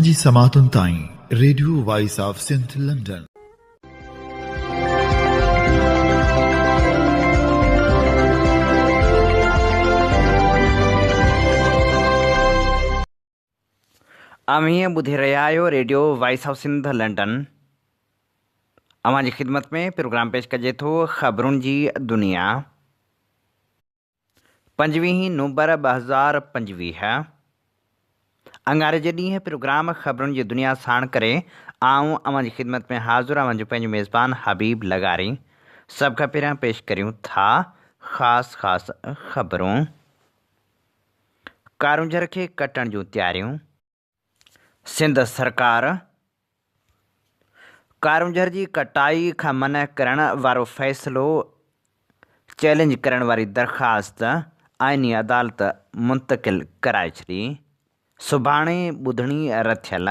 اوهان جي سماعتن تائين radio voice of Sindh London. اوهين ٻڌي رهيا آهيو radio voice of Sindh London. اوهان جي خدمت ۾ پروگرام پيش ڪجي ٿو خبرن جي دنيا. پنجويهين نومبر 2025 اڱاري جي ڏينهن پروگرام خبرن جي دنيا ساڻ ڪري آئون اوهان جي خدمت ۾ حاضر اوهان جو پنهنجو ميزبان حبيب لغاري. سڀ کان پهريان پيش ڪريون ٿا خاص خاص خبرون. ڪارونجهر کي ڪٽڻ جون تياريون. سنڌ سرڪار ڪارونجهر جي ڪٽائي کان منع ڪرڻ وارو فيصلو چئلينج ڪرڻ واري درخواست آئيني عدالت منتقل ڪرائي ڇڏي، سڀاڻي ٻڌڻي رٿيل.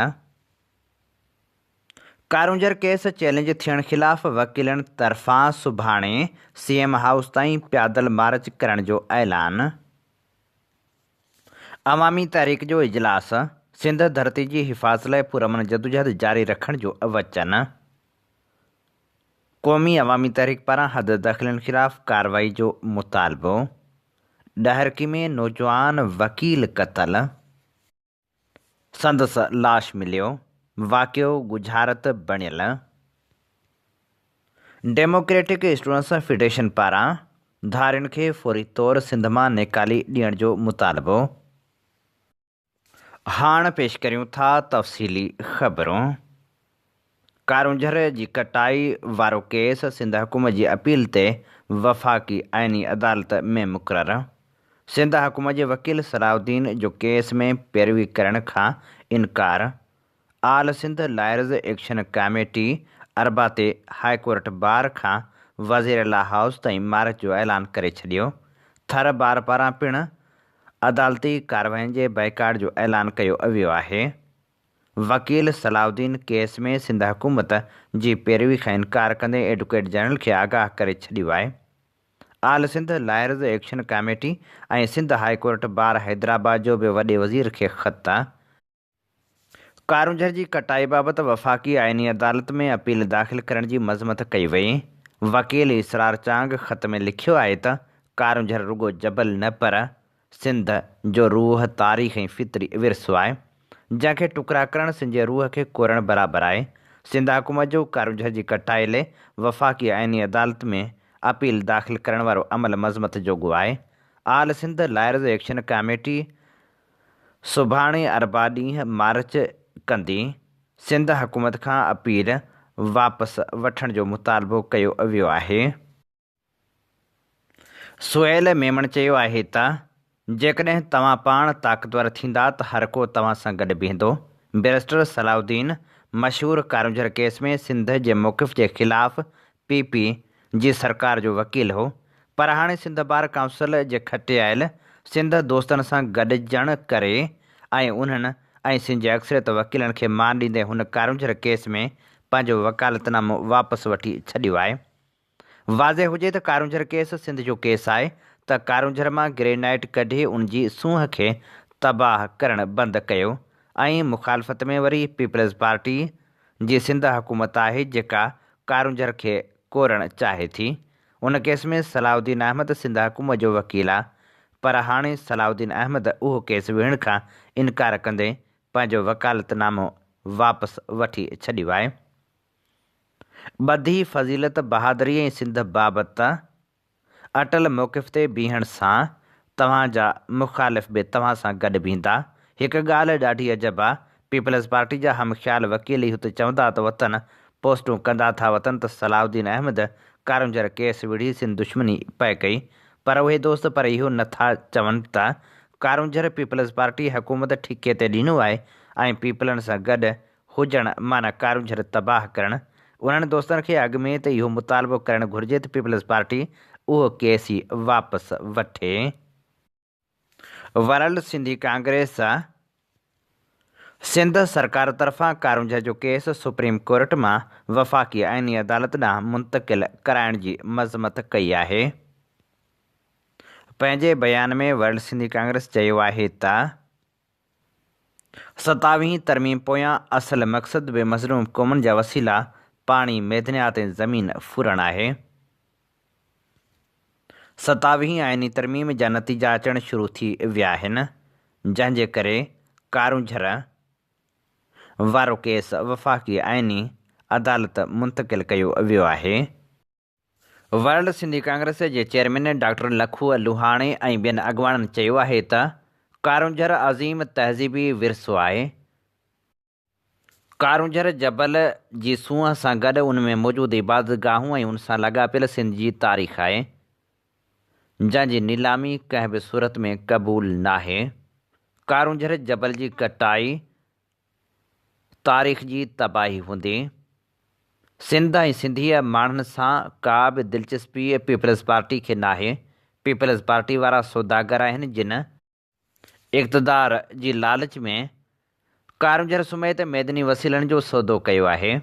ڪارونجهر ڪيس چئلينج ٿيڻ خلاف وڪيلن طرفان سڀاڻي سي ايم هائوس تائين پيادل مارچ ڪرڻ جو اعلان. عوامي تحريڪ جو اجلاس، سنڌ ڌرتي جي حفاظت لاء پرامن جدوجهد جاري رکڻ جو وچن. قومي عوامي تحريڪ پاران حد دخلين خلاف ڪارروائي جو مطالبو. ڏهرڪي ۾ نوجوان وڪيل قتل. سندس لاش مليو، واقعو ڳجهارت بڻيل. ڊيموڪريٽڪ اسٽوڊنٽس فيڊريشن پاران ڌارين کي فوري طور سنڌ مان نيڪالي ڏيڻ جو مطالبو. هاڻ پيش ڪريون ٿا تفصيلي خبرون. ڪارونجهر جي ڪٽائي وارو ڪيس سنڌ حڪومت جي اپيل تي وفاقي آئيني عدالت ۾ مقرر، سنڌ حڪومت جي وڪيل صلاح الدين جو ڪيس ۾ پيروي ڪرڻ کان انڪار، all Sindh lawyers action committee اربع تي هائيڪورٽ بار کان وزيراعليٰ هائوس تائين مارچ جو اعلان ڪري ڇڏيو، ٿر بار پاران پڻ عدالتي ڪارروائين جي بائيڪاٽ جو اعلان ڪيو ويو آهي. وڪيل صلاح الدين ڪيس ۾ سنڌ حڪومت جي پيروي کان انڪار ڪندي ايڊوڪيٽ جنرل کي آگاهه ڪري ڇڏيو آهي. All Sindh lawyers action committee ۽ Sindh high court bar Hyderabad جو به وڏي وزير کي خط. ڪارونجهر جي ڪٽائي بابت وفاقي آئيني عدالت ۾ اپيل داخل ڪرڻ جي مذمت ڪئي وئي. وڪيل اسرار چانگ خط ۾ لکيو آهي ته ڪارونجهر رڳو جبل نه پر سنڌ جو روح، تاريخ ۽ فطري ورثو آهي، جنهن کي ٽڪرا ڪرڻ سنڌ جي روح کي ڪورڻ برابر آهي. سنڌ حڪومت جو ڪارونجهر جي ڪٽائي لي وفاقي آئيني عدالت ۾ اپيل داخل ڪرڻ وارو عمل مذمت جوڳو آهي. آل سنڌ لائرز ايڪشن ڪاميٽي سڀاڻي اربع ڏينهن مارچ ڪندي. سنڌ حڪومت کان اپيل واپس وٺڻ جو مطالبو ڪيو ويو آهي. سهيل ميمڻ چيو آهي ته جيڪڏهن توهان پاڻ طاقتور ٿيندا ته هر ڪو توهان سان گڏ بيهندو. بئريسٽر صلاح الدين مشهور ڪارونجهر ڪيس ۾ سنڌ جي موقف جي خلاف پي پي جي سرڪار جو وڪيل هو پر هاڻي سنڌ بار ڪائونسل جي کٽي آيل سنڌ دوستن سان گڏجڻ ڪري ۽ انهن ۽ سنڌ جي اڪثريت وڪيلن کي مان ڏيندي هن ڪارونجهر ڪيس ۾ پنهنجو وڪالت نامو واپس وٺي ڇڏيو آهي. واضح هجي ته ڪارونجهر ڪيس سنڌ جو ڪيس آهي ته ڪارونجهر مان گرينائيٽ ڪڍي ان جي سونهن کي تباهه ڪرڻ بند ڪيو ۽ مخالفت ۾ وري پيپلز پارٽي جي سنڌ حڪومت آهي جيڪا ڪارونجهر کي ڪورڻ چاهي ٿي. ان ڪيس ۾ صلاح الدين احمد سنڌ حڪومت جو وڪيل آ پر هاڻي صلاح الدين احمد اهو ڪيس وڙهڻ کان انڪار ڪندي پنهنجو وڪالت نامو واپس وٺي ڇڏيو آهي. ٻڌي، فضيلت، بهادري ۽ سنڌ بابت اٽل موقف تي بيهڻ سان توهان جا مخالف به توهان سان گڏ بيهندا. هڪ ڳالهه ڏاڍي عجب آ، پيپلز پارٽي جا هم خيال وڪيل ئي هت چوندا ته وطن پوسٽون ڪندا ٿا وتن ته صلاح الدين احمد ڪارونجهر ڪيس وڙهي سنڌ دشمني پئي ڪئي پر اهي دوست پر اهو نه ٿا چون ته ڪارونجهر پيپلز پارٽي حڪومت ٺيڪي تي ڏنو آهي ۽ پيپلن سان گڏ هجڻ معنيٰ ڪارونجهر تباهه ڪرڻ، انهن دوستن کي اڳ ۾ ته اهو مطالبو ڪرڻ گهرجي ته پيپلز پارٽي اهو ڪيس ئي واپس وٺي. ورلڊ سنڌي ڪانگريس سنڌ سرڪار طرفان ڪارونجهر جو ڪيس سپريم ڪورٽ مان وفاقي آئيني عدالت ڏانهن منتقل ڪرائڻ جي مذمت ڪئي آهي. پنهنجي بيان ۾ ورلڊ سنڌي ڪانگريس چيو آهي ته. ستاويهين ترميم پويان اصل مقصد به مظلوم قومن جا وسيلا، پاڻي، معدنيات ۽ زمين ڦرڻ آهي. ستاويهين آئيني ترميم جا نتيجا اچڻ شروع ٿي ويا آهن، جنهن جي ڪري ڪارونجهر وارو ڪيس وفاقي آئيني عدالت منتقل ڪيو ويو آهي. ورلڊ سنڌي ڪانگريس جي چيئرمين ڊاڪٽر لکو لوهاڻي ۽ ٻين اڳواڻن چيو آهي ته ڪارونجهر عظيم تهذيبي ورثو آهي، ڪارونجهر جبل جي سونهن سان گڏ ان ۾ موجود عبادتگاهون ۽ ان سان لاڳاپيل سنڌ جي تاريخ آهي، جنهن جي نيلامي ڪنهن به صورت ۾ قبول ناهي، ڪارونجهر جبل جي ڪٽائي تاريخ جي تباهي هوندي. سنڌ ۽ سنڌيء ماڻهن سان ڪا به دلچسپي پيپلز پارٽي کي ناهي. پيپلز پارٽي وارا سوداگر آهن جن. اقتدار جي لالچ ۾ ڪارونجهر سميت معدني وسيلن جو سودو ڪيو آهي.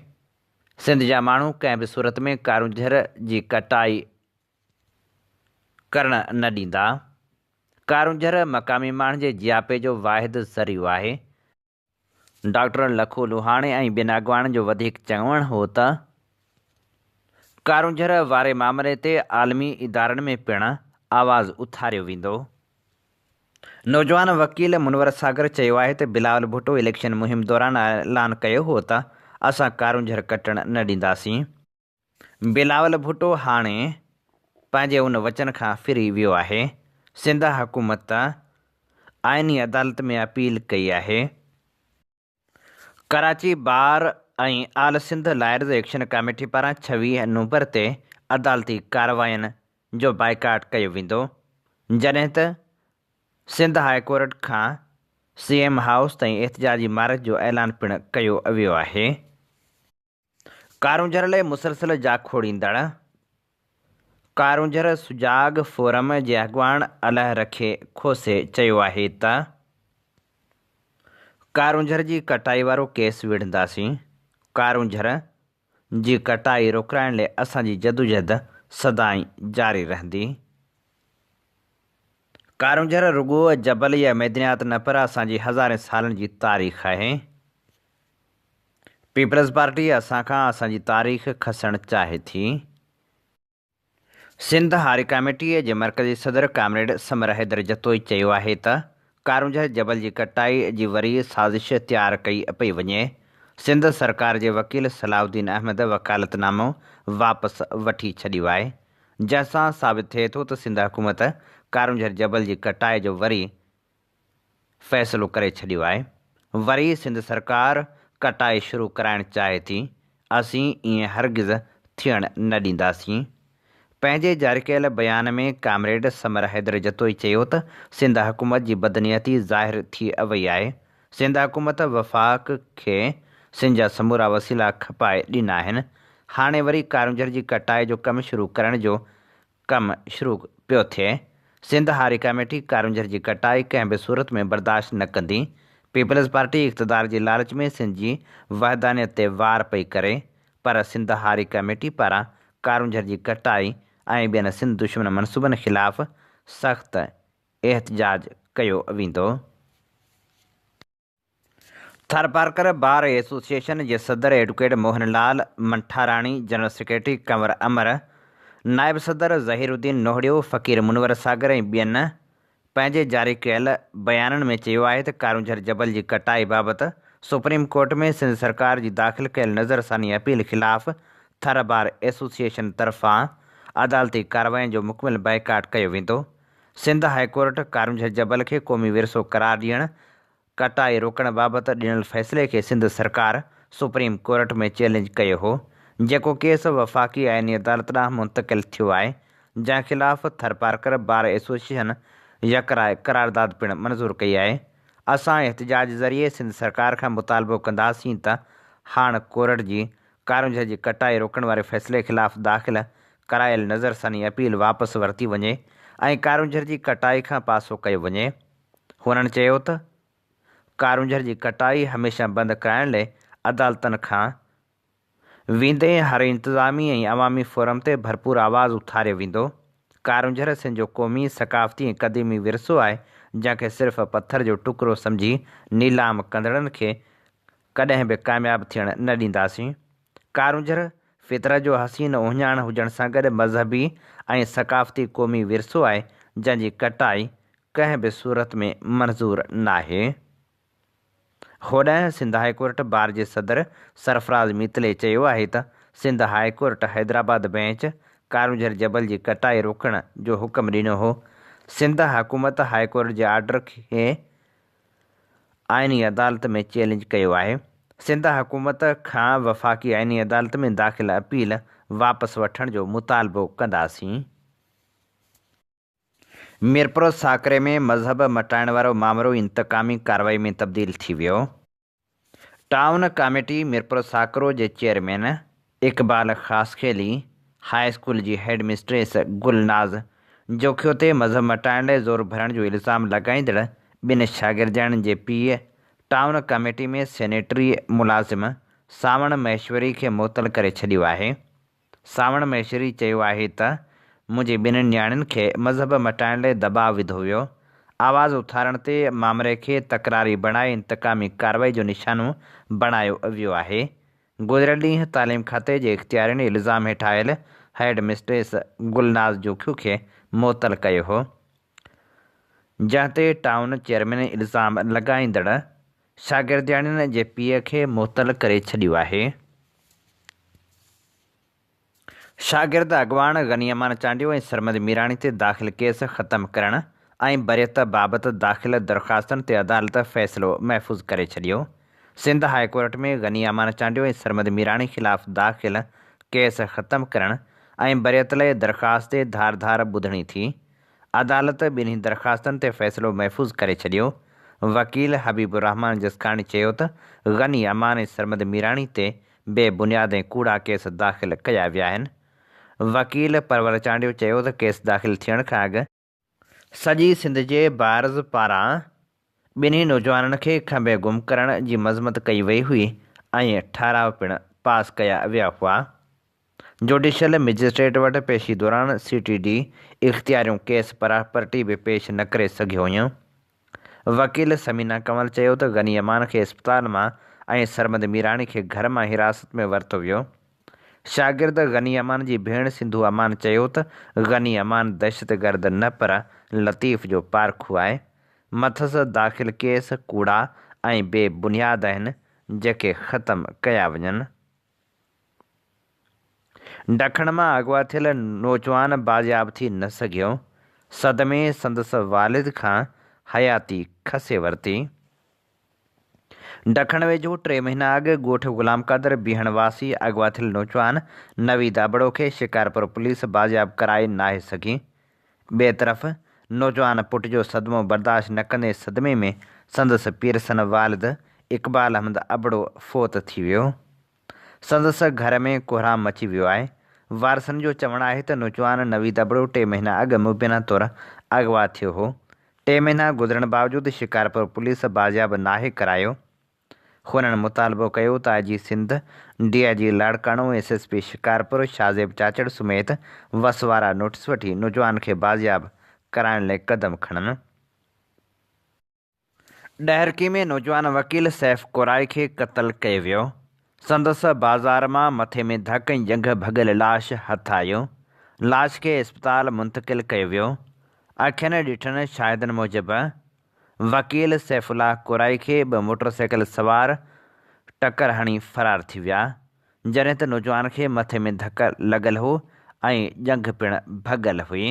سنڌ جا ماڻهو ڪنهن به صورت ۾ ڪارونجهر جي ڪٽائي ڪرڻ نه ڏيندا. ڪارونجهر مقامي ماڻهن جي جياپي جو واحد ذريعو آهي. ڊاڪٽر لکو لوهاڻي ۽ ٻين اڳواڻن جو وڌيڪ چوڻ هو ته ڪارونجهر واري مامري تي عالمي ادارن ۾ پڻ آواز اٿاريو ويندو. نوجوان وڪيل منور ساگر چيو آهي ته بلاول ڀٽو اليڪشن مهم دوران اعلان ڪيو هو ته اسان ڪارونجهر ڪٽڻ نه ڏينداسين. بلاول ڀٽو هاڻي پنهنجي ان وچن کان ڦري ويو آهي، سنڌ حڪومت آئيني عدالت ۾ اپيل ڪئي آهي. Karachi bar ۽ all Sindh lawyers action committee پاران 26 نومبر تي عدالتي ڪاررواين جو بائيڪاٽ ڪيو ويندو، جڏهن ته سنڌ هاء ڪورٽ کان سي ايم هائوس تائين احتجاجي مارچ جو اعلان پڻ ڪيو ويو آهي. ڪارونجهر لاء مسلسل جاکوڙيندڙ ڪارونجهر سجاڳ فورم جي اڳواڻ الهه رکي کوسي چيو آهي ته ڪارونجهر جي ڪٽائي وارو ڪيس وڙهنداسين، ڪارونجهر جي ڪٽائي روڪرائڻ لاء اسان جي جدوجهد سدائين جاري رهندي. ڪارونجهر رڳو جبل يا معدنيات نه پر اسان جي هزارين سالن جي تاريخ آهي. پيپلز پارٽي اسان کان اسان جي تاريخ کسڻ چاهي ٿي. سنڌ هاري ڪاميٽيء جي مرڪزي صدر ڪامريڊ ثمر حيدر جتوئي چيو آهي ته ڪارونجهر جبل جي ڪٽائي جي وري سازش تيار ڪئي پئي وڃي، سنڌ سرڪار جي وڪيل صلاح الدين احمد وڪالت نامو واپس وٺي ڇڏيو آهي، جنهن سان ثابت ٿئي ٿو ته سنڌ حڪومت ڪارونجهر جبل جي ڪٽائي جو وري فيصلو ڪري ڇڏيو آهي، وري سنڌ سرڪار ڪٽائي شروع ڪرائڻ چاهي ٿي، اسين ائين هرگز ٿيڻ نه ڏينداسين. پنهنجي جاري ڪيل بيان ۾ ڪامريڊ ثمر حيدر جتوئي چيو ته سنڌ حڪومت جي بدنيتي ظاهر ٿي وئي آهي، سنڌ حڪومت وفاق کي سنڌ جا سمورا وسيلا کپائي ڏنا آهن، هاڻي وري ڪارونجهر جي ڪٽائي جو ڪم شروع ڪرڻ جو ڪم شروع پيو ٿئي، سنڌ هاري ڪاميٽي ڪارونجهر جي ڪٽائي ڪنهن به صورت ۾ برداشت نه ڪندي، پيپلز پارٽي اقتدار جي لالچ ۾ سنڌ جي وحدانيت تي وار پئي ڪري پر سنڌ هاري ڪاميٽي پاران ڪارونجهر جي ڪٽائي ۽ ٻين سنڌ دشمن منصوبن خلاف سخت احتجاج ڪيو ويندو. ٿرپارڪر بار ايسوسيئيشن جي صدر advocate Mohan Lal Mantharani, general secretary Kanwar Amar, نائب صدر ظهير الدين نوهڙيو، فقير منور ساگر ۽ ٻين پنهنجي جاري ڪيل بيانن ۾ چيو آهي ته ڪارونجهر جبل جي ڪٽائي بابت سپريم ڪورٽ ۾ سنڌ سرڪار جي داخل ڪيل نظرثاني اپيل خلاف ٿر بار ايسوسيئيشن طرفان عدالتي ڪاررواين جو مڪمل بائيڪاٽ ڪيو ويندو. سنڌ هاء ڪورٽ ڪارونجهر جبل کي قومي ورثو قرار ڏيڻ ڪٽائي روڪڻ بابت ڏنل فيصلي کي سنڌ سرڪار سپريم ڪورٽ ۾ چئلينج ڪيو هو، جيڪو ڪيس وفاقي آئيني عدالت ڏانهن منتقل ٿيو آهي، جنهن خلاف ٿرپارڪر بار ايسوسيئيشن يڪراء قرارداد پڻ منظور ڪئي آهي. اسان احتجاج ذريعي سنڌ سرڪار کان مطالبو ڪنداسين ته هاڻ ڪورٽ جي ڪارونجهر جي ڪٽائي روڪڻ واري فيصلي خلاف داخل ڪرايل نظرثاني اپيل واپس ورتي وڃي ۽ ڪارونجهر جي ڪٽائي کان پاسو ڪيو وڃي. هنن چيو ته ڪارونجهر جي ڪٽائي هميشه بند ڪرائڻ لئه عدالتن کان ويندي هر انتظامي ۽ عوامي فورم تي ڀرپور آواز اٿاريو ويندو. ڪارونجهر سنڌ جو قومي، ثقافتي ۽ قديمي ورثو آهي، جنهن کي صرف پٿر جو ٽڪرو سمجهي نيلام ڪندڙن کي ڪڏهن به ڪامياب ٿيڻ نه ڏينداسين. ڪارونجهر فطرت جو حسين اهڃاڻ هجڻ سان گڏ مذهبي ۽ ثقافتي قومي ورثو آهي، جنهن جي ڪٽائي ڪنهن به صورت ۾ منظور ناهي. هوڏانهن سنڌ هاء ڪورٽ بار جي صدر سرفراز ميتلي چيو آهي ته Sindh high court Hyderabad bench Karoonjhar جبل جي ڪٽائي روڪڻ جو حڪم ڏنو هو، سنڌ حڪومت هاء ڪورٽ جي آرڊر کي آئيني عدالت ۾ چئلينج ڪيو آهي، سنڌ حڪومت کان وفاقي آئيني عدالت ۾ داخل اپيل واپس وٺڻ جو مطالبو ڪنداسين. ميرپور ساڪري ۾ مذهب مٽائڻ وارو مامرو انتقامي ڪارروائي ۾ تبديل ٿي ويو. ٽائون ڪاميٽي ميرپور ساڪرو جي chairman Iqbal Khaskheli high school جي هيڊ مسٽريس گل ناز جوکيو تي مذهب مٽائڻ لاء زور ڀرڻ جو الزام لڳائيندڙ ٻن شاگردياڻين جي پيء ٽائون ڪاميٽي ۾ سينيٽري ملازم سانوڻ مهيشوري کي معطل ڪري ڇڏيو آهي. سانوڻ مهيشري چيو آهي ته منهنجي ٻن نياڻين کي مذهب مٽائڻ لاء دٻاء وڌو ويو، آواز اٿارڻ تي مامري کي تڪراري بڻائي انتقامي ڪارروائي جو نشانو بڻايو ويو آهي. گذريل ڏينهن تعليم کاتي جي اختيارين الزام هيٺ آيل هيڊ مسٽريس گلناز جوکيو کي معطل ڪيو هو، جنهن تي ٽائون چيئرمين الزام لڳائيندڙ شاگردياڻين جي پيء کي معطل ڪري ڇڏيو آهي. شاگرد اڳواڻ غني امان چانڊيو ۽ سرمد ميراڻي تي داخل ڪيس ختم ڪرڻ ۽ بريت بابت داخل درخواستن تي عدالت فيصلو محفوظ ڪري ڇڏيو. سنڌ هاء ڪورٽ ۾ غني امان چانڊيو ۽ سرمد ميراڻي خلاف داخل ڪيس ختم ڪرڻ ۽ بريت لئه درخواست تي ڌار ڌار ٻڌڻي ٿي. عدالت ٻنهي درخواستن تي فيصلو محفوظ ڪري ڇڏيو. وڪيل حبيب الرحمان جسڪاڻي چيو ته غني امان ۽ سرمد ميراڻي تي بي بنياد ۽ ڪوڙا ڪيس داخل ڪيا ويا آهن. وڪيل پرور چانڊيو چيو ته ڪيس داخل ٿيڻ کان اڳ سڄي سنڌ جي بارز پاران ٻنهي نوجوانن کي کنڀي گم ڪرڻ جي مذمت ڪئي وئي هئي ۽ ٺهراء پڻ پاس ڪيا ويا هئا. جوڊيشل مئجسٽريٽ وٽ پيشي دوران سي ٽي ڊي اختياريون ڪيس پراپرٽي به پيش نه ڪري سگهيو هيون. وڪيل ثمينه ڪنول چيو ته غني امان کي اسپتال مان ۽ سرمد ميراڻي کي گهر مان حراست ۾ ورتو ويو. شاگرد غني امان جي ڀيڻ سنڌو امان چيو ته غني امان دهشتگرد نه پر لطيف جو پارکو آهي، مٿس داخل ڪيس ڪوڙا ۽ بي بنياد آهن جيڪي ختم ڪيا وڃن. ڊکڻ مان اغوا ٿيل نوجوان بازياب ٿي نه سگهيو، صدمي سندس والد کان حياتي کسي ورتي. ڊکڻ ويجهو ٽي مهينا اڳ ڳوٺ غلام قادر بيهڻ واسي اغوا ٿيل نوجوان نويد ابڙو کي شڪارپور پوليس بازياب ڪرائي ناهي سگهي. ٻئي طرف نوجوان پٽ جو صدمو برداشت نه ڪندي صدمي ۾ سندس پيرسن والد اقبال احمد ابڙو فوت ٿي ويو. سندس گهر ۾ ڪهرام مچي ويو آهي. وارثن جو چوڻ آهي ته نوجوان نويد ابڙو ٽي مهينا اڳ مبينا طور اغوا ٿيو هو. ٽي مهينا گذرڻ باوجود شڪارپور پوليس بازياب ناهي ڪرايو. هنن مطالبو ڪيو ته I G Sindh, D I G Larkana, S S P Shikarpur Shahzeb Chachar سميت وس وارا نوٽيس وٺي نوجوان کي بازياب ڪرائڻ لاء قدم کڻن. ڏهرڪي ۾ نوجوان وڪيل سيف ڪورائي کي قتل ڪيو ويو، سندس بازار مان مٿي ۾ ڌڪ ۽ ڄنگهه ڀڳل لاش هٿ آيو، لاش کي اسپتال منتقل ڪيو ويو، اکين ڏٺن شاهدن موجب وڪيل سيف الله ڪورائي کي ٻه موٽر سائيڪل سوار ٽڪر هڻي فرار ٿي ويا، جڏهن ته نوجوان کي مٿي ۾ ڌڪ لڳل هو ۽ ڄنگهه پڻ ڀڳل هئي.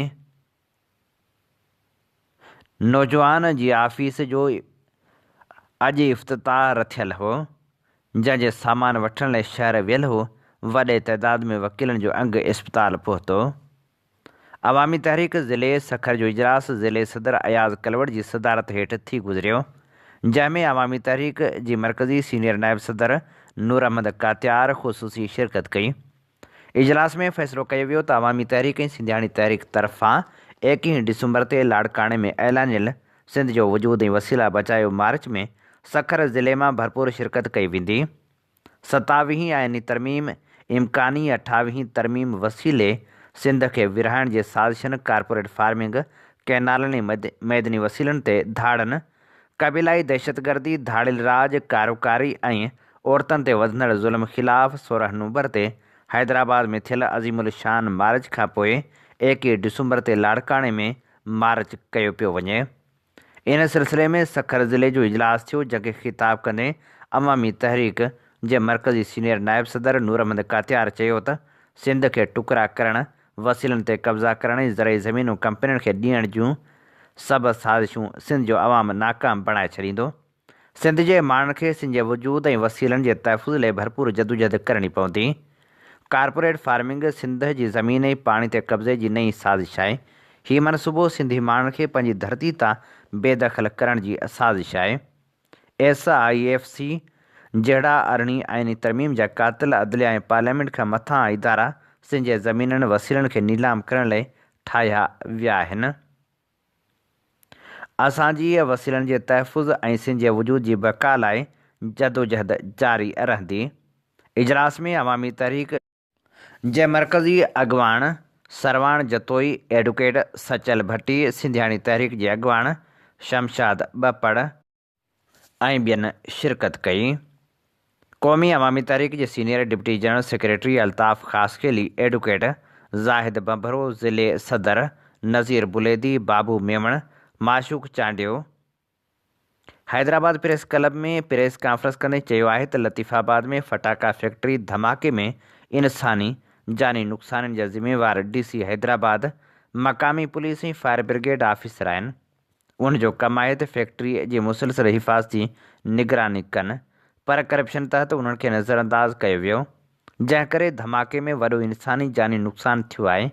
نوجوان جي آفيس جو اڄ افتتاح رٿيل هو، جنهن جي سامان وٺڻ لاء شهر ويل هو، وڏي تعداد ۾ وڪيلن جو انگ اسپتال پهتو. عوامي تحريڪ ضلعي سکر جو اجلاس ضلعي صدر اياز ڪلوڙ جي صدارت هيٺ ٿي گذريو، جنهن ۾ عوامي تحريڪ جي مرڪزي سينيئر نائب صدر نور احمد ڪاتيار خصوصي شرڪت ڪئي. اجلاس ۾ فيصلو ڪيو ويو ته عوامي تحريڪ ۽ سنڌياڻي تحريڪ طرفان ايڪيهين ڊسمبر تي لاڙڪاڻي ۾ اعلانيل سنڌ جو وجود ۽ وسيلا بچايو مارچ ۾ سکر ضلعي مان ڀرپور شرڪت ڪئي ويندي. ستاويهين آئيني ترميم امڪاني اٺاويهين ترميم وسيلي سنڌ کي ورهائڻ جي سازشن، ڪارپوريٽ فارمنگ، ڪئنالن ۽ معدني وسيلن تي ڌاڙن، قبيلائي دهشتگردي، ڌاڙيل راڄ، ڪاروڪاري ۽ عورتن تي وڌندڙ ظلم خلاف 16 نومبر تي حيدرآباد ۾ ٿيل عظيم الشان مارچ کانپوء 21 ڊسمبر تي لاڙڪاڻي ۾ مارچ ڪيو پيو وڃي. ان سلسلي ۾ سکر ضلعي جو اجلاس ٿيو جنهن کي خطاب ڪندي عوامي تحريڪ جي مرڪزي سينيئر نائب صدر نور احمد ڪاتيار چيو ته سنڌ کي ٽڪرا ڪرڻ وسيلن تي قبضا ڪرڻ ۽ زرعي زمينون ڪمپنين کي ڏيڻ جون سڀ سازشون سنڌ جو عوام ناڪام بڻائي ڇڏيندو. سنڌ جي ماڻهن کي سنڌ جي وجود ۽ وسيلن جي تحفظ لئي ڀرپور جدوجهد ڪرڻي پوندي. ڪارپوريٽ فارمنگ سنڌ جي زمين ۽ پاڻي تي قبضي جي نئين سازش آهي. هي منصوبو سنڌي ماڻهن کي پنهنجي ڌرتي تان بي دخل ڪرڻ جي سازش آهي. ايس I F C جهڙا ارڙهين آئيني ترميم جا قاتل عدليه ۽ پارليامينٽ کان مٿانهان ادارا سنڌ جي زمينن وسيلن کي نيلام ڪرڻ لئي ٺاهيا ويا آهن. اسان جي وسيلن جي تحفظ ۽ سنڌ جي وجود جي بقا لاء جدوجهد جاري رهندي. اجلاس ۾ عوامي تحريڪ جي مرڪزي اڳواڻ سرواڻ جتوئي، ايڊوڪيٽ سچل ڀٽي، سنڌياڻي تحريڪ جي اڳواڻ شمشاد ٻپڙ ۽ ٻين شرڪت ڪئي. قومي عوامي تحريڪ جي senior deputy general secretary Altaf Khaskheli, advocate Zahid Bhanbhro, ضلعي صدر Nazir Buledi, Babu Memon, Mashooq Chandio, Hyderabad press club ۾ press conference ڪندي چيو آهي ته لطيف آباد ۾ ڦٽاڪا فيڪٽري ڌماڪي ۾ انساني جاني نقصانن جا ذميوار ڊي سي حيدرآباد، مقامي پوليس ۽ فائر برگيڊ آفيسر آهن، انهن جو ڪم آهي ته فيڪٽري جي مسلسل حفاظتي نگراني ڪن پر ڪرپشن تحت انهن کي نظرانداز ڪيو ويو. جنهن ڪري ڌماڪي ۾ وڏو انساني جاني نقصان ٿيو آهي،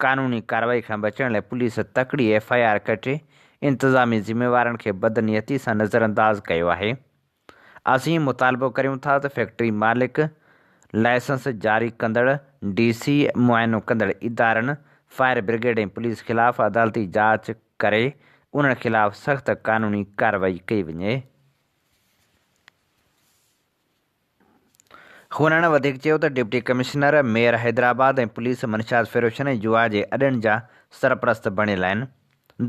قانوني ڪارروائي کان بچڻ لاء پوليس تڪڙي ايف I R ڪٽي انتظامي ذميوارن کي بدنيتي سان نظرانداز ڪيو آهي. اسين مطالبو ڪريون ٿا ته فيڪٽري مالڪ، لائسنس جاري ڪندڙ ڊي سي، معائنو ڪندڙ ادارن، فائر برگيڊ ۽ پوليس خلاف عدالتي جاچ ڪري انهن خلاف سخت قانوني ڪارروائي ڪئي وڃي. هنن وڌيڪ چيو ته deputy commissioner, mayor Hyderabad ۽ police منشيات فروشن ۽ جوا جي اڏن جا سرپرست بڻيل آهن.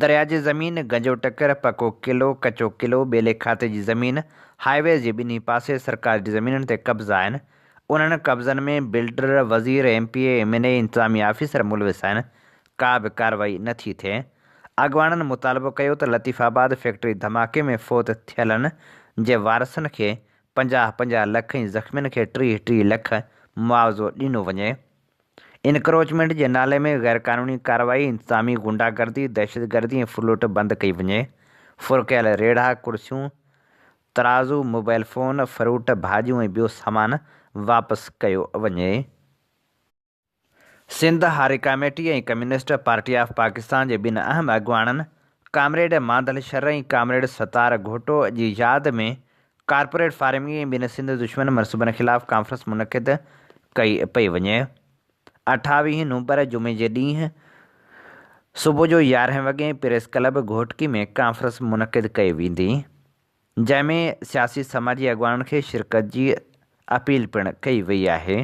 درياء جي زمين، گنجو ٽڪر، پڪو قلعو، ڪچو قلعو، ٻيلي کاتي جي زمين، هاء ويز جي ٻنهي پاسي سرڪاري زمينن تي قبضا آهن. انهن قبضن ۾ بلڊر، وزير، M P A, M N A, انتظامي آفيسر ملوث آهن. ڪا به ڪارروائي نه ٿي ٿئي. اڳواڻن مطالبو ڪيو ته لطيف آباد فيڪٽري ڌماڪي ۾ فوت ٿيلن جي وارثن کي 50 50 لک ۽ زخمين کي 30 30 لک معاوضو ڏنو وڃي. انڪروچمينٽ جي نالي ۾ غيرقانوني ڪارروائي، انتظامي غنڊا گردي، دهشتگردي ۽ ڦرلٽ بند ڪئي وڃي. ڦر ڪيل ريڙها، ڪرسيون، ترازو، موبائل فون، فروٽ، ڀاڄيون ۽ ٻيو سامان واپس ڪيو وڃي. سنڌ هاري committee ۽ communist party of Pakistan جي ٻن اهم اڳواڻن ڪامريڊ مانڌل شر ۽ ڪامريڊ ستار گهوٽو جي ياد ۾ ڪارپوريٽ فارمنگ ۽ ٻين سنڌ دشمن منصوبن خلاف ڪانفرنس منعقد ڪئي پئي وڃي. 28 نومبر جمعي جي ڏينهن صبح جو 11 وڳي پريس ڪلب گهوٽڪي ۾ ڪانفرنس منعقد ڪئي ويندي جنهن ۾ سياسي سماجي اڳواڻن کي شرڪت جي اپيل پڻ ڪئي وئي آهي.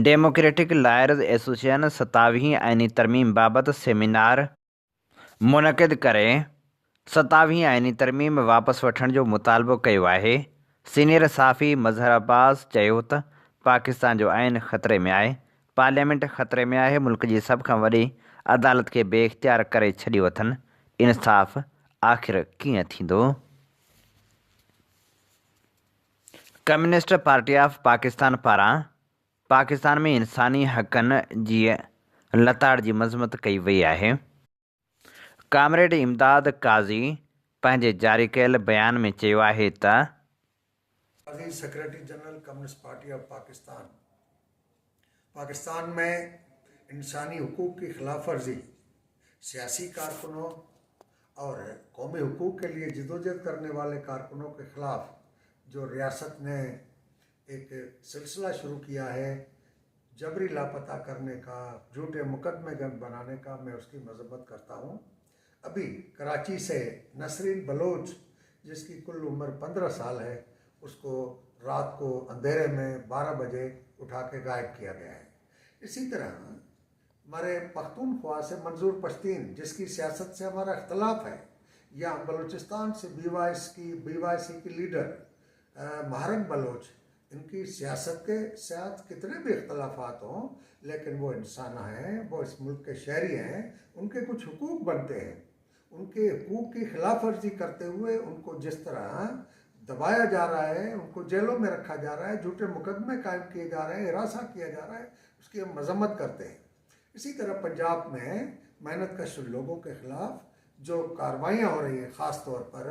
ڊيموڪريٽڪ لائرز ايسوسيئن ستاويهين آئيني ترميم بابت سيمينار منعقد ڪري ستاويهين آئيني ترميم واپس وٺڻ جو مطالبو ڪيو آهي. سينيئر صحافي مظهر عباس چيو ته پاڪستان جو آئين خطري ۾ آهي، پارليامينٽ خطري ۾ آهي، ملڪ جي سڀ کان وڏي عدالت کي بي اختيار ڪري ڇڏيو اٿن، انصاف آخر ڪيئن ٿيندو؟ ڪميونسٽ پارٽي آف پاڪستان پاران پاڪستان ۾ انساني حقن جي لتاڙ جي مذمت ڪئي وئي آهي. ڪامريڊ امداد قاضي پنهنجي جاري ڪيل بيان ۾ چيو آهي ته. Qazi secretary general communist party of Pakistan Pakistan ۾ انساني حقوق ڪي خلاف ورزي سياسي ڪارڪنون اور قومي حقوق ڪي ليي جدوجهد ڪرني والي ڪارڪنون ڪي خلاف جو رياست ني ايڪ سلسله شروع ڪيا هي جبري لاپتا ڪرني ڪا جهوٽي مقدمي بناني ڪا مين اس ڪي مذمت ڪرتا هون ابي ڪراچي سي نسرين بلوچ جس ڪي ڪل عمر 15 سال هي اس ڪو رات ڪو انڌيري ۾ 12 بجي اٺا ڪي غائب ڪيا گيا هي. इसी तरह हमारे पख्तूनख्वा से मंजूर पश्तीन, जिसकी सियासत से हमारा इख्तलाफ है, या बलूचिस्तान से बीवाईसी की लीडर माहरंग बलोच, इनकी सियासत के साथ कितने भी इख्तलाफात हों, लेकिन वो इंसान हैं, वो इस मुल्क के शहरी हैं, उनके कुछ हुकूक बनते हैं। उनके हुकूक की खिलाफ वर्जी करते हुए उनको जिस तरह दबाया जा रहा है, उनको जेलों में रखा जा रहा है, झूठे मुकदमे कायम किए जा रहे हैं, हिरासा किया जा रहा है, उसकी हम मजम्मत करते हैं। इसी तरह पंजाब में मेहनत कश लोगों के ख़िलाफ़ जो कार्रवाइयाँ हो रही हैं, ख़ास तौर पर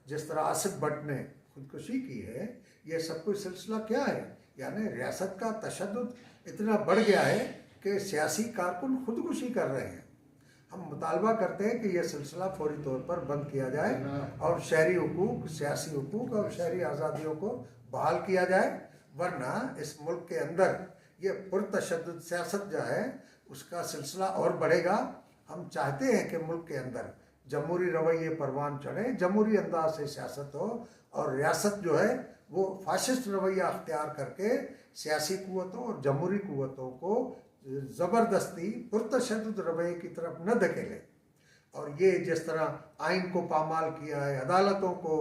जिस तरह आसिफ भट्ट ने खुदकुशी की है, ये सब कुछ सिलसिला क्या है? यानी रियासत का तशद्दुद इतना बढ़ गया है कि सियासी कारकुन खुदकुशी कर रहे हैं। हम मुतालबा करते हैं कि यह सिलसिला फौरी तौर पर बंद किया जाए और शहरी हुकूक, सियासी हुकूक और शहरी आज़ादियों को बहाल किया जाए, वरना इस मुल्क के अंदर ये पुरतशद्दुद सियासत जो है उसका सिलसिला और बढ़ेगा। हम चाहते हैं कि मुल्क के अंदर जमहूरी रवैये परवान चढ़े, जमहूरी अंदाज से सियासत हो और रियासत जो है वो फाशिस्ट रवैया अख्तियार करके सियासी कुव्वतों और जमहूरी कुव्वतों को ज़बरदस्ती पुरतशद्दुद रवैये की तरफ न धकेले। और ये जिस तरह आइन को पामाल किया है, अदालतों को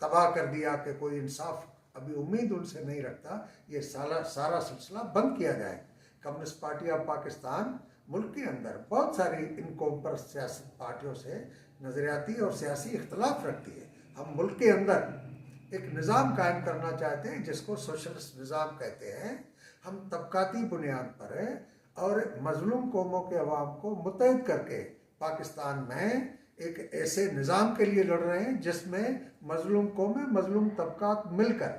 तबाह कर दिया कि कोई इंसाफ अभी उम्मीद उनसे नहीं रखता, ये सारा सारा सिलसिला बंद किया जाए। कम्युनिस्ट पार्टी ऑफ पाकिस्तान मुल्क के अंदर बहुत सारी इन कौमपरस्त सियासी पार्टियों से नज़रियाती और सियासी इख्तलाफ रखती है। हम मुल्क के अंदर एक निज़ाम कायम करना चाहते हैं जिसको सोशलिस्ट निज़ाम कहते हैं। हम तबकाती बुनियाद पर और मजलूम कौमों के अवाम को मुतहद करके पाकिस्तान में एक ऐसे निज़ाम के लिए लड़ रहे हैं जिसमें मजलूम कौमें, मजलूम तबकात मिलकर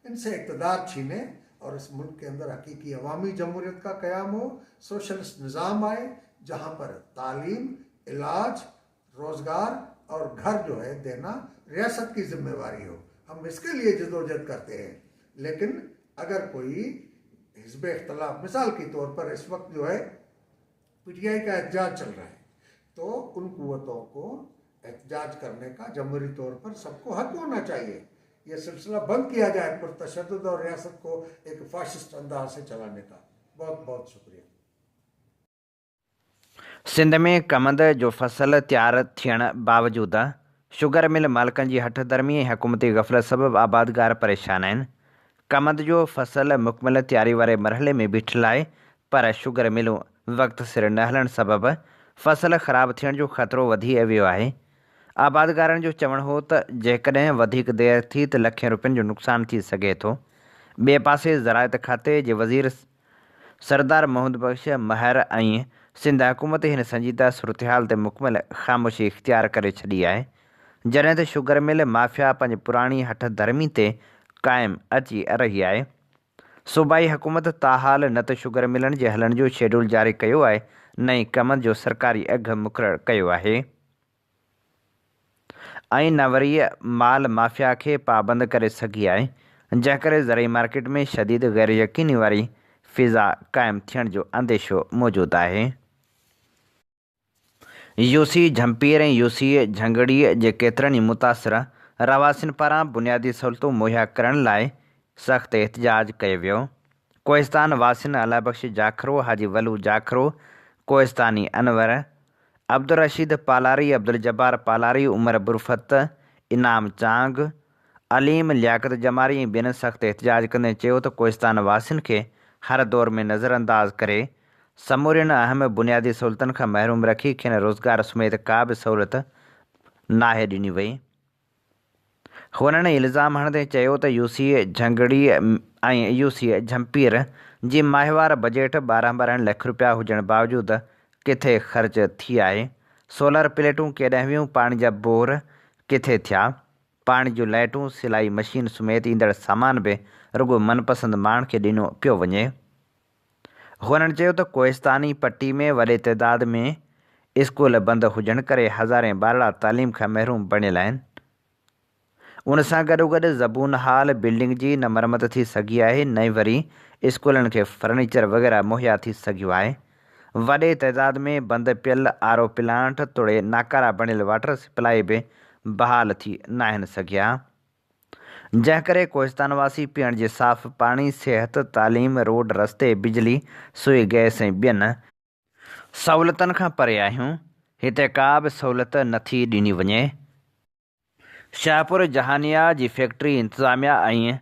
इनसे इक़्तिदार छीने और इस मुल्क के अंदर हकीकी अवामी जमहूरियत का क़याम हो, सोशलिस्ट निज़ाम आए जहाँ पर तालीम, इलाज, रोज़गार और घर जो है देना रियासत की जिम्मेवारी हो। हम इसके लिए जदोजहद करते हैं। लेकिन अगर कोई हिज़्ब इख्तलाफ, मिसाल के तौर पर इस वक्त जो है पीटीआई का एहतजाज चल रहा है, तो उन कुव्वतों को एहतजाज करने का जमहूरी तौर पर सबको हक होना चाहिए। यह सिलसिला बंद किया जाए पुरतशद्दुद और रियासत को एक फाशिस्ट अंदाज से चलाने का। बहुत बहुत शुक्रिया। सिंध में कमंद जो फसल तैयार थियण बावजूद शुगर मिल मालिकनि जी हठधर्मी ऐं हुकूमती ग़फ़लत सबबि आबादगार परेशान आहिनि। कमंद जो फसल मुकमिल तैयारी वारे मरहले में बीठल आहे, पर शुगर मिलूं वक़्तु सिर न हलण सबबि फसल ख़राब थियण जो ख़तरो वधी वियो आहे। आबादगारनि जो चवणु हो त जेकॾहिं वधीक देरि थी त लखियुनि रुपयनि जो नुक़सानु थी सघे थो। ॿिए पासे ज़राअत खाते जे वज़ीर सरदार मोहम्मद बख़्श महर ऐं सिंध हुकूमत हिन संजीदा सूरत-हाल ते मुकमिल ख़ामोशी इख़्तियार करे छॾी आहे, जॾहिं त शुगर मिल माफिया पंहिंजी पुराणी हठ धर्मी ते क़ाइमु अची रही आहे। सूबाई हुकूमत ताहाल न त शुगर मिलनि जे हलण जो शेड्यूल जारी कयो आहे, न ई कमंद जो सरकारी अघ मुक़ररु कयो आहे ऐं न वरी माल माफिया खे पाबंद करे सघी आहे, जंहिं करे ज़रई मार्केट में शदीद ग़ैर यकीनी वारी फ़िज़ा क़ाइमु थियण जो अंदेशो मौजूदु आहे। यूसी झंपीर ऐं यूसी झंगड़ी जे केतिरनि ई मुतासिर रहवासियुनि पारां बुनियादी सहूलियतूं मुहैया करण लाइ सख़्तु एहतजाज कयो वियो। कोहिस्तान वासियुनि अलाह बख़्श जाखरो, हाजी वलू जाखरो, कोहिस्तानी अनवर, अब्दुल रशीद पालारी, अब्दुल जब्बार पालारी, उमर बुरफत, इनाम चांग, अलीम लियाकत जमारी ऐं ॿियनि सख़्तु एहतजाज कंदे चयो त कोहिस्तान वासियुनि खे हर दौर में नज़रअंदाज़ करे समूरियुनि अहम बुनियादी सहूलियतुनि खां महरूम रखी खेनि रोज़गार समेत का बि सहूलियत नाहे ॾिनी वई। हुननि इल्ज़ाम हणंदे चयो त यूसी झंगड़ी ऐं यूसी झंपीर जी माहवार बजट 12-12 लख रुपया हुजण बावजूद किथे ख़र्च थी आहे। सोलर प्लेटूं केॾांहुं वियूं, पाणी जा बोर किथे थिया, पाणी जूं लाइटूं, सिलाई मशीन समेत ईंदड़ सामान बि रुगो मनपसंद माण्हुनि खे ॾिनो पियो वञे। हुननि चयो त कोहिस्तानी पट्टी में वॾे तादाद में स्कूल बंदि हुजण करे हज़ारें ॿारड़ा तालीम खां महरूम बणियल आहिनि। उन सां गॾोगॾु ज़बून हाल बिल्डिंग जी न मरमत थी सघी आहे, न ई वरी स्कूलनि खे फर्नीचर वग़ैरह मुहैया थी सघियो आहे। वॾे तादाद में बंदि पियल आर ओ प्लांट तोड़े नाकारा बणियल वाटर सप्लाई बि बहाल थी नाहिनि सघिया। جنهن ڪري ڪوهستان واسي پيئڻ جي صاف پاڻي، صحت، تعليم، روڊ رستي، بجلي، سوئي گئس ۽ ٻين سهولتن کان پري آهيون، هتي ڪا به سهولت نٿي ڏني وڃي. شاهپور جهانيا جي فيڪٽري انتظاميا ۽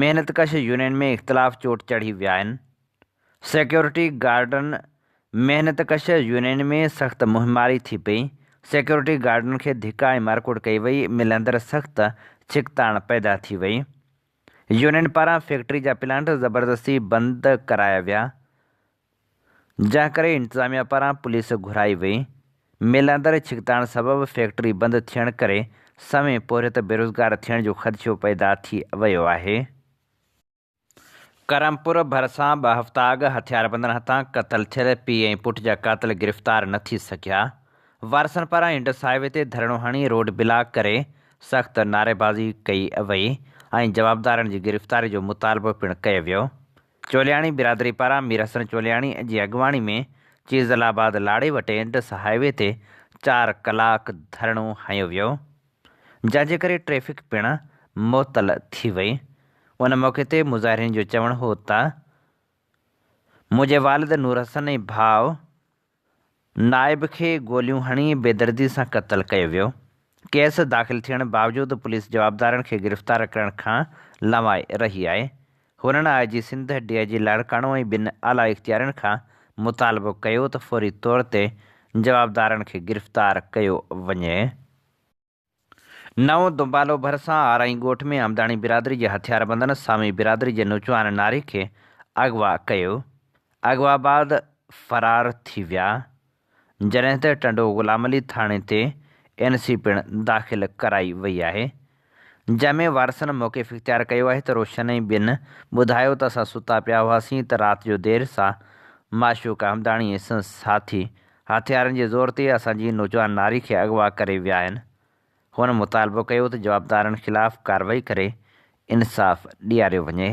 محنت ڪش يونين ۾ اختلاف چوٽ چڙهي ويا آهن، سيڪيورٽي گارڊن محنت ڪش يونين ۾ سخت مهماري ٿي پئي، سيڪيورٽي گارڊن کي ڌڪا ۽ مارڪوٽ ڪئي وئي، مل اندر سخت ڇڪتاڻ پيدا ٿي وئي، يونين پاران فيڪٽري جا پلانٽ زبردستي بند ڪرايا ويا، جنهن ڪري انتظاميا پاران پوليس گهرائي وئي، مل اندر ڇڪتاڻ سبب فيڪٽري بند ٿيڻ ڪري سوين پورهيت بيروزگار ٿيڻ جو خدشو پيدا ٿي ويو آهي. ڪرمپور ڀرسان ٻه هفتا اڳ هٿياربندن هٿان قتل ٿيل پيء ۽ پٽ جا قاتل گرفتار نه ٿي سگهيا، وارثن پاران انڊس هاء وي تي ڌرڻو هڻي روڊ بلاڪ ڪري سخت نعريبازي ڪئي وئي ۽ جوابدارن جي گرفتاري جو مطالبو پڻ ڪيو ويو. چولياڻي برادري پاران مير حسن چولياڻي جي اڳواڻي ۾ چيزل آباد لاڙي وٽ انڊس هاء وي تي چار ڪلاڪ ڌرڻو هنيو ويو. جنهن جي ڪري ٽريفڪ پڻ معطل ٿي وئي. ان موقعي تي مظاهرين جو چوڻ هو ته منهنجي والد نور حسن ۽ ڀاء نائب کي گوليون هڻي بيدردي سان قتل ڪيو ويو، ڪيس داخل ٿيڻ باوجود پوليس جوابدارن کي گرفتار ڪرڻ کان لنوائي رهي آهي. هنن I G Sindh, D I G Larkana ۽ ٻين اعليٰ اختيارين کان مطالبو ڪيو ته فوري طور تي جوابدارن کي گرفتار ڪيو وڃي. نئون دنبالو ڀرسان آرائين ڳوٺ ۾ آمداڻي برادري جي هٿياربندن سامي برادري جي نوجوان ناري کي اغوا ڪيو، اغوا بعد فرار ٿي ويا، جڏهن ته ٽنڊو غلام علي ٿاڻي تي اين سي پڻ داخل ڪرائي وئي آهي، جنهن ۾ وارثن موقف اختيار ڪيو آهي ته روشن ۽ ٻين ٻڌايو ته اسان ستا پيا هئاسين ته رات جو دير سان معشوق آمداڻي ۽ سندس ساٿي هٿيارن جي زور تي اسان جي نوجوان ناري کي اغوا ڪري ويا آهن. هن مطالبو ڪيو ته جوابدارن خلاف ڪارروائي ڪري انصاف ڏياريو وڃي.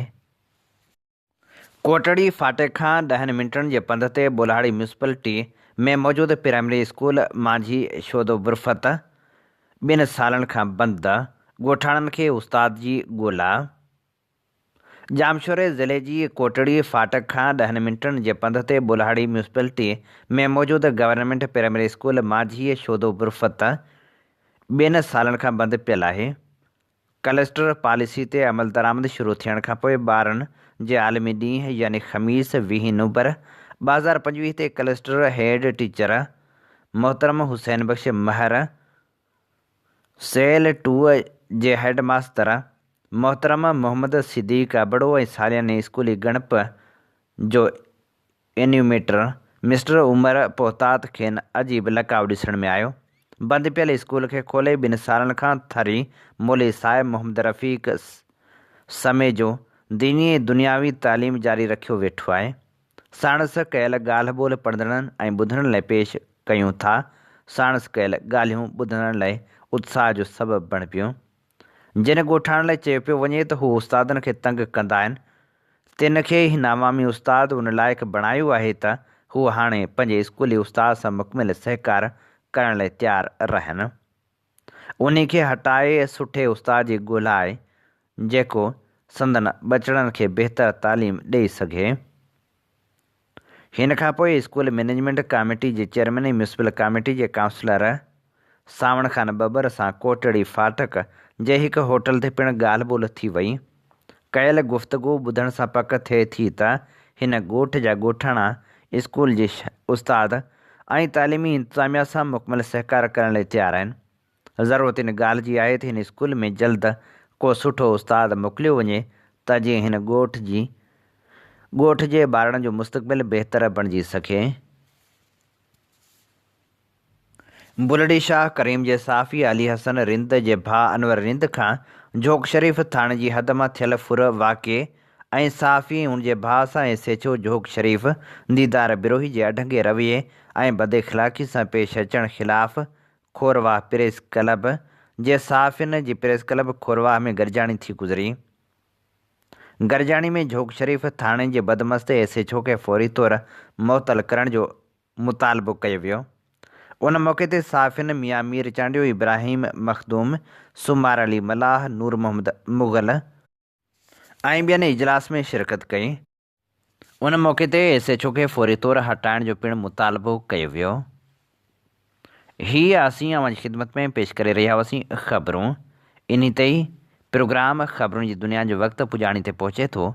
ڪوٽڙي ڦاٽڪ کان ڏهن منٽن جي پنڌ تي ٻولهاڙي ميونسپلٽي ۾ موجود پرائمري اسڪول مانجهي شودو برفت ٻن سالن کان بند، ڳوٺاڻن کي استاد جي ڳولا. ڄامشوري ضلعي جي ڪوٽڙي ڦاٽڪ کان ڏهن منٽن جي پنڌ تي ٻولهاڙي ميونسپلٽي ۾ موجود government primary school مانجهيء Shodo Burfat ٻن سالن کان بند پيل آهي. ڪلسٽر پاليسي تي عملدرآمد شروع ٿيڻ کانپوء ٻارن جي عالمي ڏينهن يعني خميس 20 نومبر 2025 تي ڪلسٽر هيڊ ٽيچر محترم حسين بخش مهر سيل ٽو جي هيڊ ماستر محترم محمد صديق ابڙو ۽ سالياني اسڪولي ڳڻپ جو اينيوميٽر مسٽر عمر پوهتات کين عجيب لقاء ڏسڻ ۾ آيو. بند پيل اسڪول کي کولي ٻن سالن کان ٿري مولوي صاحب محمد رفيق سميجو ديني ۽ دنياوي تعليم جاري رکيو ويٺو آهي. ساڻس ڪيل ڳالهه ٻولهه پڙهندڙن ۽ ٻڌڻ لاء پيش ڪيون ٿا. ساڻس ڪيل ڳالهيون ٻڌندڙن لاء اتساهه جو سبب بڻبيون. جن ڳوٺاڻن لاء چيو پيو وڃي ته هو استادن کي تنگ ڪندا آهن، تن کي هن عوامي استاد ان لائق بڻايو آهي ته هو هاڻي پنهنجي اسڪولي استاد سان مڪمل سهڪار ڪرڻ لاء تيار رهن. انهي کي هٽائي سٺي استاد جي ڳولا آهي، جيڪو سندن ٻچڙن کي بهتر تعليم ڏئي سگهي. هن کان پوء اسڪول مئنيجمينٽ ڪاميٽي جي چيئرمين ۽ ميونسپل ڪاميٽي جي ڪائونسلر سانوڻ خان ٻٻر سان ڪوٽڙي ڦاٽڪ جي هڪ هوٽل تي پڻ ڳالهه ٻولهه ٿي وئي. ڪيل گفتگو ٻڌڻ سان پڪ ٿئي ٿي ته هن ڳوٺ جا ڳوٺاڻا اسڪول جي استاد ۽ تعليمي انتظاميا سان مڪمل سهڪار ڪرڻ لاء تيار آهن. ضرورت ان ڳالهه جي آهي ته هن اسڪول ۾ جلد ڪو سٺو استاد موڪليو وڃي ته جيئن هن ڳوٺ جي ڳوٺ جي ٻارڙن جو مستقبل بهتر بڻجي سگهي. بلڙي شاهه ڪريم جي صحافي علي حسن رند جي ڀاء انور رند کان جهوڪ شريف ٿاڻي جي حد مان ٿيل ڦر واقعي ۽ صحافي ۽ ان جي ڀاء سان S H O Jhok Sharif Didar Brohi جي اڍنگي رويي ۽ بداخلاقي سان پيش اچڻ خلاف کورواهه پريس ڪلب جي صحافين جي پريس ڪلب کورواهه ۾ گڏجاڻي ٿي گذري. گڏجاڻي ۾ جهوڪ شريف ٿاڻي جي بدمست ايس ايڇ او کي فوري طور معطل ڪرڻ جو مطالبو ڪيو ويو. ان موقعي تي صحافين ميان مير چانڊيو، ابراهيم مخدوم، سومار علي ملاح، نور محمد مغل ۽ ٻين اجلاس ۾ شرڪت ڪئي. ان موقعي تي ايس ايڇ او کي فوري طور هٽائڻ جو پڻ مطالبو ڪيو ويو. هي اسين اوهان جي خدمت ۾ پيش ڪري رهيا هئاسين خبرون. انهي تي ئي پروگرام خبرن جي دنيا جو وقت پڄاڻي تي پهچي ٿو.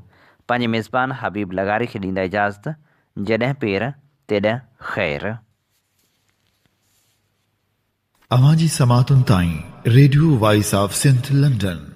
پنهنجي ميزبان حبيب لغاري کي ڏيندا اجازت. جڏهن پير تيڏهن خير. اوهان جي سماعتن تائين radio voice of Sindh London.